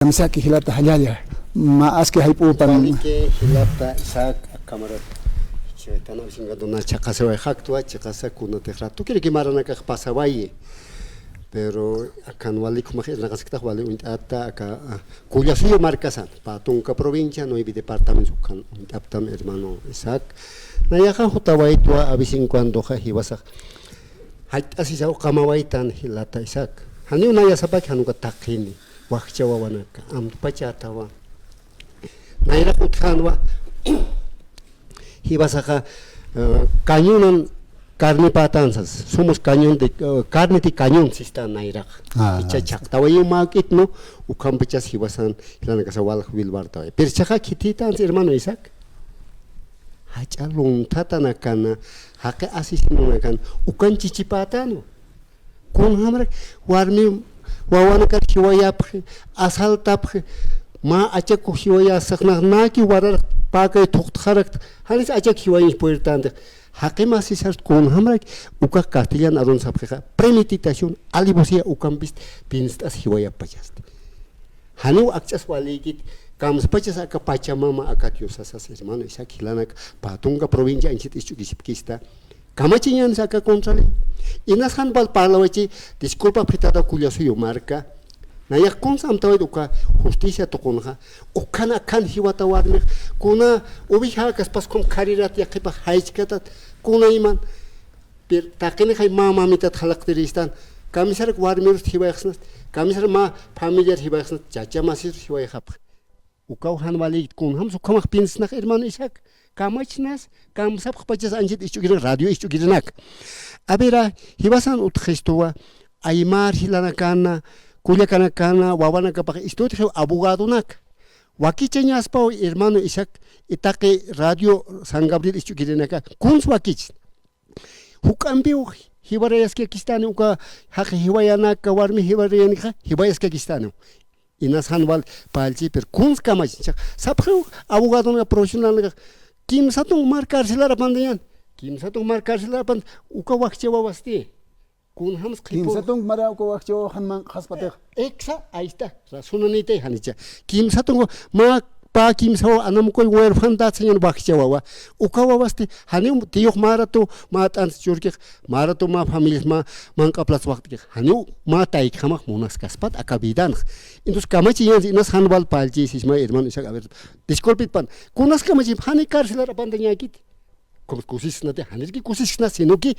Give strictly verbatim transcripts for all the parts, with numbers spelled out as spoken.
Kamisaki jilata jallalla, mä aski jayp'upan. Waliki jilata Isaac, camarada. Chaytan a veces gadona chiqasiwayxaktwa, chiqasa kunatix ratukiraki maranakax pasawayi. Pero akan wali jumax irnaqasktax wali uñt'ata, aka, ah, Kullasuyu markasan, pä tunka provincia, nueve departamentos ukan uñt'aptam hermano Isaac. Nayaxa jutawaytwa, a vez en cuandoxa jiwasax jayt'asisaw qamawaytan jilata Isaac. Janiw naya sapaki jan uka taqini, wakcha wawanaka, amtpachätawa. Nayraq utjänwa, jiwasaxa, eh, cañonan carne pätan sas, somos cañón de, eh, carne de cañón sistan nayraq. Ah, icha ah, chhaqtawayiw mä juk'it, ¿no? Ukhampachas jiwasan jilanakasa walja wilwartaway. Pero jichhaxa khithitansa hermano Isaac. Jach'a lunthatanakana, jaqi asesinonakan, ukan chichipätänwa. Kunjamrak warmi wawanakar jiwayapxi, asaltapxi, mä achaku jiwayasxnaqnaki warar päkay thuqtxarakta, janis achak jiwayañ puertantix. Jaqi mä sisart kunjamrak ukax castellan arun sapxixa, premeditación, alevosía ukampist pinst'as jiwayapachasti. Janiw akch'as walïkit, kamspachas aka Pachamama, aka Diosasas, hermano Isaac jilanak, pä tunka provincia anchhit isch'ukisipkista. Kamachiñänis aka contraley. Inas jan wal parlawachi, disculpa phitata Kullasuyu marka. Nayax kuns amtawayt uka justicia tuqunxa. Ukan akan jiwata warmix. Kuna oveja kaspas kum kharirat yaqhipax jaychkatat. Kunayman. Pero taqinixay mä mamitat jalaqtiristan, kamisarak warmirust jiwayxsnast, kamisar mä familiar jiwayxsnast, chacha masirus jiwayxapxi. Ukaw jan walïkit, kunjams ukhamax piensnax hermano Isaac, kamachnas, kamsapxpachas anchhit isch'ukirinak, radio isch'ukirinak. A ver, a, jiwasan utjistuwa, aymar jilanakana, kullakanakana, wawanakapax istutxiw abogadonak. Wakichañaspaw hermano Isaac, itaqi radio San Gabriel isch'ukirinaka, kuns wakich. Juk'ampiw jiwarayaskakistani uka jaqi jiwayanaka, warmi jiwarayanaka, jiwayaskakistani. Inas jan wal pallchi, pero kuns kamach, cha, sapxiw abogadonaka profesionalnaka, kimsa tunk mar carcelar apantañan, kimsa tunk mar carcelar apant, uka wakcha wawasti. Kunjams qhipu. Kimsa tunk mara uka wakcha wawa jan manq'xaspatix. Exa, ahí está, razonanitay janicha. Kimsa tunk, mä pä kimsa wawa, anamukuy huerfandat señor wakcha wawa. Uka wawasti, janiw tiyux mä ratu, mä t'ants churkix, mä ratu mä familias, mä, manq'aplats waqt'kix. Janiw mä taykjamax munaskaspat, aka vidanx. Entonces, kamachiñan, inas jan wal pallchi, sisma hermano Isaac, a ver, disculpitpan. Kunas kamachi, jani carcelar apantañäkit. Como kusisnati, janirki kusisna, sino que,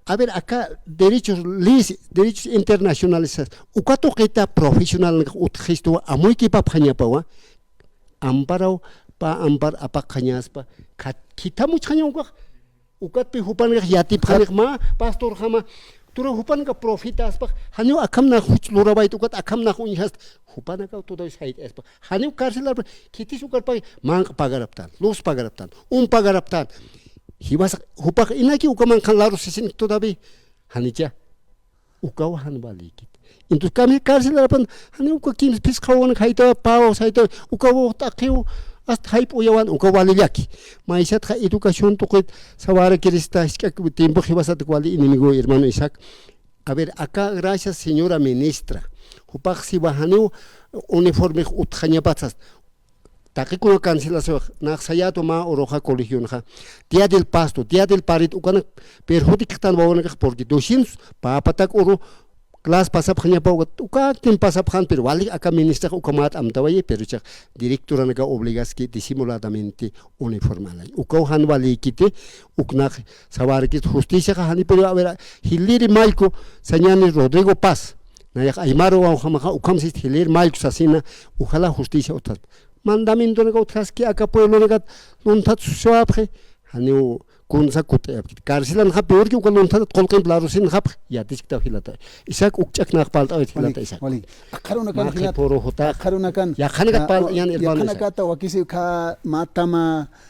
a ver, aka derechos, leyes, derechos internacionales, uka tuqita profesional utjistuwa, amuykipapxañapawa, amparaw, pä ampar apaqxañaspa, khat-, khithamuchxaña ukax, ukatpi jupanakax yatipxanix mä, pastorjama, turaw jupanaka profetaspax, janiw akham nax juch lurawayt ukat akham nax uñjast, jupanakaw turaw sayt'aspax, janiw carcelar, khitis ukarpay, manq' pagaraptan, luz pagaraptan, un pagaraptan. Jiwas, jupax inaki uka manq'an larusisin todavía, janicha. Ukaw jan walïkit. Entonces, kami carcelar apan, jani uka kimsa phisqa wawanak jaytawa, pä wawas jaytawa, uka wawax t'aqhiw, hasta jayp'uyawan, uka walillaki. Maysatxa educación tuqit, sawarakirista, jisk'ak tiempo jiwasatak wali enemigo, hermano Isaac. A ver, acá, gracias, señora ministra. Jupax siwa janiw uniformex utjañapatsas. Taqi kuna cancelación, nax sayätwa mä uruxa colegionxa, Día del Pasto, Día del Parrito, ukanak perjudicxtan wawanakax, porque doscientos pä patak uru clase pasapxañapa, uka, uka tiempo pasapxan, pero wali aka ministrax uka mät amtawayi, pero jichhax directoranaka obligaski disimuladamente uniformalay. Ukaw jan walïkiti, uknax sawarkit justiciaxa jani, pero a ver, Jiliri Mallku sañani Rodrigo Paz, nayax aymar wawjamaxa, ukham sist Jiliri Mallku sasina, ojalá justicia utjaspa. Mandamientonaka utjaski aka pueblonakat lunthat susiwapxi, janiw kunsa kut'ayapkit. Carcelanxa peorki uka lunthatat qullqimp larusinxapxi, yatichktaw jilata. Isaac, ukch'ak nax palt'awit jilata Isaac. Wali. Aqharunakan jilata. Aqharunakan. Yaqhanakat palt'añan, hermano Isaac. Yaqhanakata wakisi ukha mä tama